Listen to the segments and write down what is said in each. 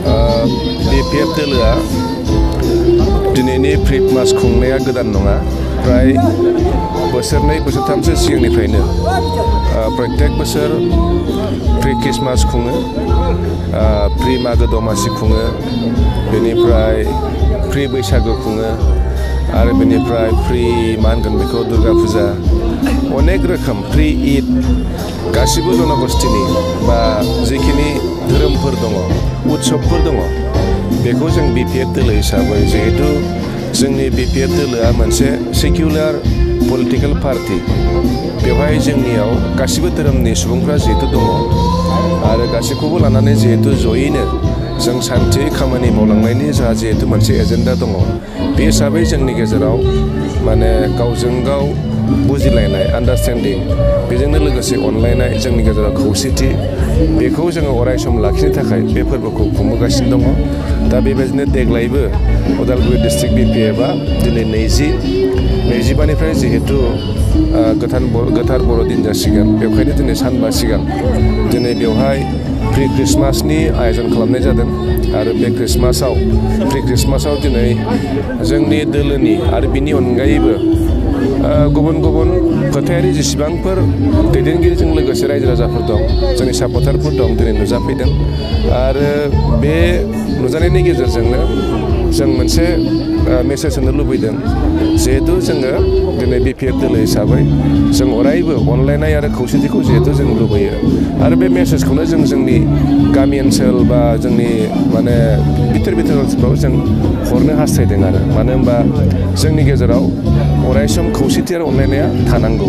BPF दोलोआ दिनैनि free मास खुंनाया गोदान नङा प्राय बोसोरनै बोसोरथामसो सिगांनिफ्रायनो प्रत्येक बोसोर फ्रि क्रिसमास खुङो फ्रि मागो दमासि खुङो बेनिफ्राय फ्रि बैसागो खुङो आरो बेनिफ्राय फ्रि मा होनगोन बेखौ दुर्गा फुजा अनेक रोखोम फ्रि ईद गासिबो जनगोष्ठीनि बा जिखिनि धोरोमफोर दङ उत्सबफोर दङ बेखौ जों BPF दोलो हिसाबै जिहेतु जोंनि BPF दोलोआ मोनसे सेक्युलार पलिटिकल पार्टी बेवहाय जोंनियाव गासिबो धोरोमनि सुबुंफ्रा जिहेतु दङ आरो गासैखौबो लानानै जिहेतु जयैनो जों शान्ति खामानि मावलांनायनि जोंहा जिहेतु मोनसे एजेन्डा दङ बे हिसाबै जोंनि गेजेराव माने गावजों गाव बुजिलायनाय आन्डारस्टेन्डिं बेजोंनो लोगोसे अनलायनाय जोंनि गेजेराव खौसेथि बेखौ जोङो अरायसम लाखिनो थाखाय बे फोरबोखौ खुंबोगासिनो दङ दा बेबायदिनो देग्लायबो उदालगुरि डिस्ट्रिक्ट BPFआ दिनै 25निफ्राय जिहेतु गोथार बर'दिन जासिगोन बेवहायनो दिनै सानबा सिगां दिनै बेवहाय फ्रि क्रिसमासनि आयोजन खालामनाय जादों आरो बे फ्रि क्रिसमासाव दिनै जोंनि दोलोनि आरो बिनि अनगायैबो गुबुन गुबुन फोथायारि जेसेबांफोर दैदेनगिरिजों लोगोसे रायजो राजाफोर दं जोंनि सापर्टारफोर दं दिनै नुजाफैदों आरो बे नुजानायनि गेजेरजोंनो जों मोनसे मेसेज होनो लुबैदों जिहेतु जोङो दिनै BPF दोलो हिसाबै जों अरायबो अनलायनाय आरो खौसेथिखौ जिहेतु जों लुबैयो आरो बे मेसेजखौनो जों जोंनि गामि ओनसोल बा जोंनि माने बिथोर ओनसोलफ्राव जों हरनो हास्थायदों आरो मानो होनबा जोंनि गेजेराव अरायसम खौसेथि आरो अनलायनाया थानांगौ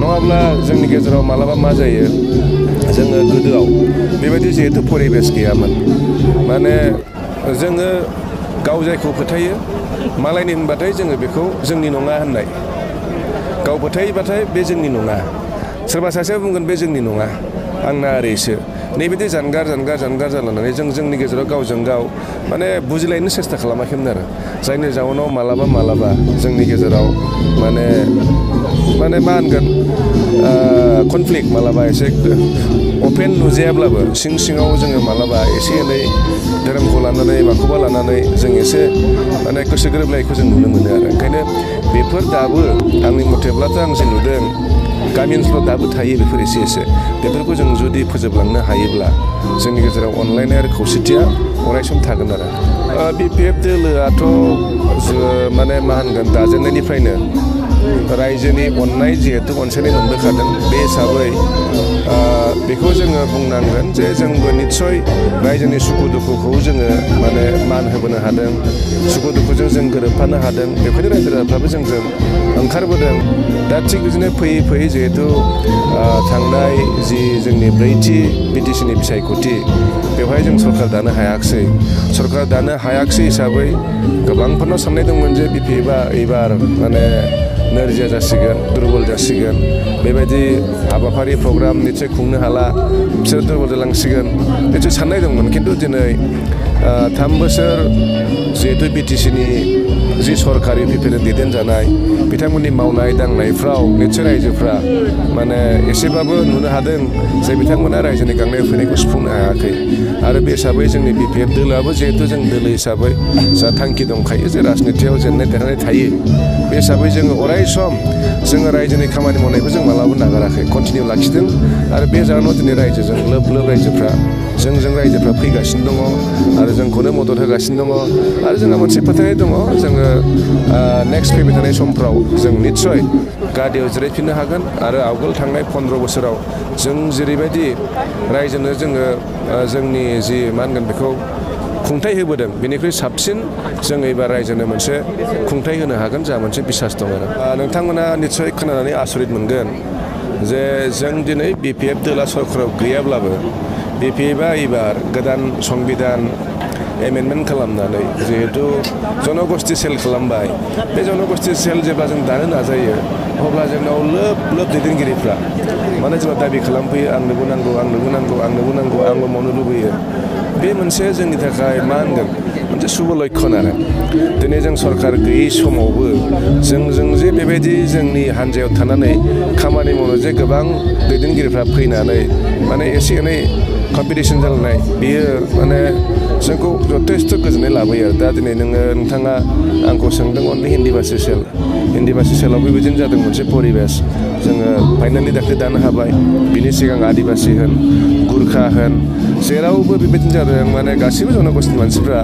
नङाब्ला जोंनि गेजेराव मालाबा मा जायो जोङो गोदोआव बेबायदि जिहेतु परिबेस गैयामोन माने जोङो गाव जायखौ फोथायो मालायनि होनबाथाय जोङो बेखौ जोंनि नङा होननाय गाव फोथायोबाथाय बे जोंनि नङा सोरबा सासेया बुंगोन बे जोंनि नङा आंना ओरैसो नैबायदि जानगार जालांनानै जोंनि गेजेराव गावजों गाव माने बुजिलायनो सेस्था खालामाखैमोन आरो जायनि जाउनाव मालाबा जोंनि गेजेराव माने मा होनगोन कनफ्लिक्ट मालाबा एसे अपेन नुजायाब्लाबो सिङाव जोङो मालाबा एसे एनै धोरोमखौ लानानै माखौबा लानानै जों एसे माने गोसो गोरोबलायखौ जों नुनो मोनो आरो ओंखायनो बेफोर दाबो आंनि मथेब्लाथ' आं जे नुदों गामि ओनसोलाव दाबो थायो बेफोर एसे बेफोरखौ जों जुदि फोजोबलांनो हायोब्ला जोंनि गेजेराव अनलायनाय आरो खौसेथिया अरायसम थागोन आरो BPF दोलोआथ' माने मा होनगोन दाजेननायनिफ्रायनो रायजोनि अननाय जिहेतु अनसायनाय मोनबोखादों बे हिसाबै बेखौ जोङो बुंनांगोन जे जोंबो निस्सय रायजोनि सुखु दुखुखौ जोङो माने मान होबोनो हादों सुखु दुखुजों जों गोरोबफानो हादों बेखायनो रायजो राजाफ्राबो जोंजों ओंखारबोदों दा थिग बिदिनो फैयै जिहेतु थांनाय जि जोंनि 4थि BTCनि बिसायख'थि बेवहाय जों सरकार दानो हायाखिसै हिसाबै गोबांफोरनाव साननाय दंमोन जे BPFआ एबार माने नोरजिया जासिगोन दुर्बल जासिगोन बेबायदि हाबाफारि प्रग्राम निश्चय खुंनो हाला बिसोर दुर्बल जालांसिगोन निश्चय साननाय दंमोन खिन्थु दिनै 3 बोसोर जिहेतु BTCनि जि सरकारि बिफानजों दैदेनजानाय बिथांमोननि मावनाय दांनायफ्राव निश्चय रायजोफ्रा माने एसेबाबो नुनो हादों जे बिथांमोना रायजोनि गांनाय उखैनायखौ सुफुंनो हायाखै आरो बे हिसाबै जोंनि BPF दोलोआबो जिहेतु जों दोलो हिसाबै जा थांखि दंखायो जे राजनितियाव जेननाय देरहानाय थायो बे हिसाबै जोङो अरायसम जोङो रायजोनि खामानि मावनायखौ जों मालाबाबो नागाराखै कन्टिनिउ लाखिदों आरो बे जाहोनाव दिनै रायजोजों लोब रायजोफ्रा जोंजों रायजोफ्रा फैगासिनो दङ आरो जोंखौनो मदद होगासिनो दङ आरो जोंहा मोनसे फोथायनाय दङ जोङो नेक्स्ट फैबाय थानाय समफ्राव जों निस्सय गादियाव जिरायफिननो हागोन आरो आवगोल थांनाय 15 बोसोराव जों जेरैबायदि रायजोनो जोङो जोंनि जि मा होनगोन बेखौ खुंथाय होबोदों बेनिख्रुइ साबसिन जों एबार रायजोनो मोनसे खुंथाय होनो हागोन जा मोनसे बिसास दं आरो नोंथांमोना निस्सय खोनानानै आसरित मोनगोन जे जों दिनै BPF दोला सरकाराव गैयाब्लाबो BPFआ एबार गोदान संबिधान एमेन्डमेन्ट खालामनानै जिहेतु जनगोष्ठी सेल खालामबाय बे जनगोष्ठी सेल जेब्ला जों दानो नाजायो अब्ला जोंनाव लोब दैदेनगिरिफ्रा माने जोंनाव दाबि खालामफैयो आंनोबो नांगौ आंबो मावनो लुबैयो बे मोनसे जोंनि थाखाय मा होनगोन मोनसे शुभ लक्षण आरो दिनै जों सरकार गैयै समावबो जों जे बेबायदि जोंनि हान्जायाव थानानै खामानि मावनो जे गोबां दैदेनगिरिफ्रा फैनानै माने एसे एनै कम्पिटिशन जालायनाय बेयो माने जोंखौ जथेस्थ' गोजोननाय लाबोयो दा दिनै नोंथाङा आंखौ सोंदों अनलि हिन्दी भाषा सेलाव बेबायदिनो जादों मोनसे परिबेस जोङो फाइनालि दाख्लै दानो हाबाय बिनि सिगां आदिबासि होन गुरखा होन जेरावबो बेबायदिनो जादों माने गासैबो जनगोष्ठीनि मानसिफ्रा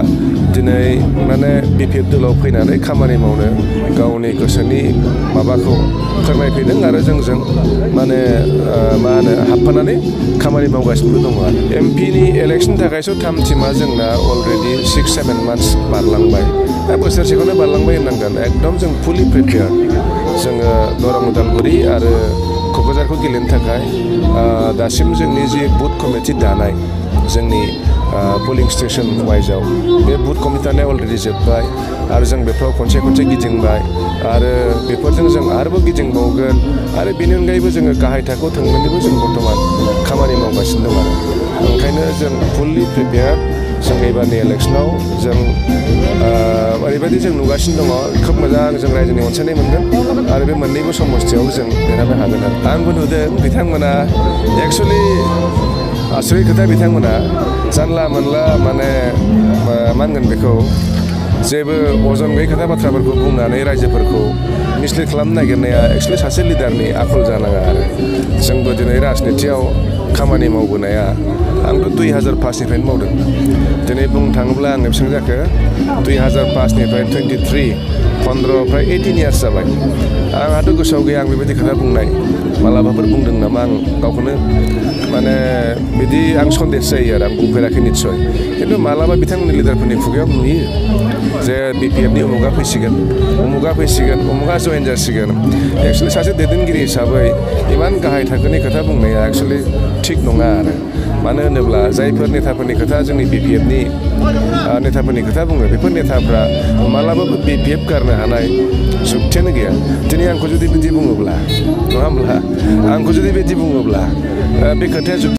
दिनै माने BPF दलाव फैनानै खामानि मावनो गावनि गोसोनि माबाखौ फोरमायफैदों आरो जोंजों माने मा होनो हाबफानानै खामानि मावगासिनो दङ आरो MP नि इलेक्सन थाखायसो थामथिमा जोंना अलरेडि 6-7 मान्थस बारलांबाय दा बोसोरसेखौनो बारलांबाय होननांगोन एकदम जों फुलि प्रिपेयार जोङो दरं उदालगुरि आरो क'क्राझारखौ गेलेनो थाखाय दासिम जोंनि जि बुथ कमिटि दानाय जोंनि पोलिं स्टेशन वाइजआव बे बुथ कमिटि दानाया अलरेडि जोब्बाय आरो जों बेफोराव खनसे गिदिंबाय आरो बेफोरजों जों आरोबाव गिदिंबावगोन आरो बेनि अनगायैबो जोङो गाहाय थाखोआव थांनानैबो जों बर्थमान खामानि मावगासिनो दं आरो ओंखायनो जों फुलि प्रिपेयार जों एबारनि इलेक्सनाव जों ओरैबायदि जों नुगासिनो दङ खोब मोजां जों रायजोनि अनसायनाय मोनगोन आरो बे मोननैबो समस्थियाव जों देरहानो हागोन आरो आंबो नुदों बिथांमोना एक्सुवेलि आसरित खोथा बिथांमोना जानला मोनला माने मा होनगोन बेखौ जेबो अजन गैयै खोथा बाथ्राफोरखौ बुंनानै रायजोफोरखौ मिसलिड खालामनो नागिरनाया एक्सुवेलि सासे लिडारनि आखल जानाङा आरो जोंबो दिनै राजनितियाव खामानि मावबोनाया आंथ' 2005निफ्रायनो मावदों दिनै बुंनो थाङोब्ला आङो बेसेबां जाखो 2005निफ्राय 23 15 फ्राय 18 इयार्स जाबाय आंहाथ' गोसोआव गैया आं बेबायदि खोथा बुंनाय मालाबाफोर बुंदों नामा आं गावखौनो माने बिदि आं सन्देस जायो आरो आं बुंफेराखै निस्सय खिन्थु मालाबा बिथांमोननि लिडारफोरनि खुगायाव नुयो जे BPFनि उमुगा फैसिगोन उमुगा जयेन जासिगोन एक्सुवेलि सासे दैदेनगिरि हिसाबै इमान गाहाय थाखोनि खोथा बुंनाया एक्सुवेलि थिग नङा आरो मानो होनोब्ला जायफोर नेताफोरनि खोथा जोंनि BPFनि नेताफोरनि खोथा बुङो बेफोर नेताफ्रा मालाबाबो BPF गारनो हानाय जुक्तियानो गैया दिनै आंखौ जुदि बिदि बुङोब्ला नङा होमब्ला आंखौ जुदि बिदि बुङोब्ला बे खोथाया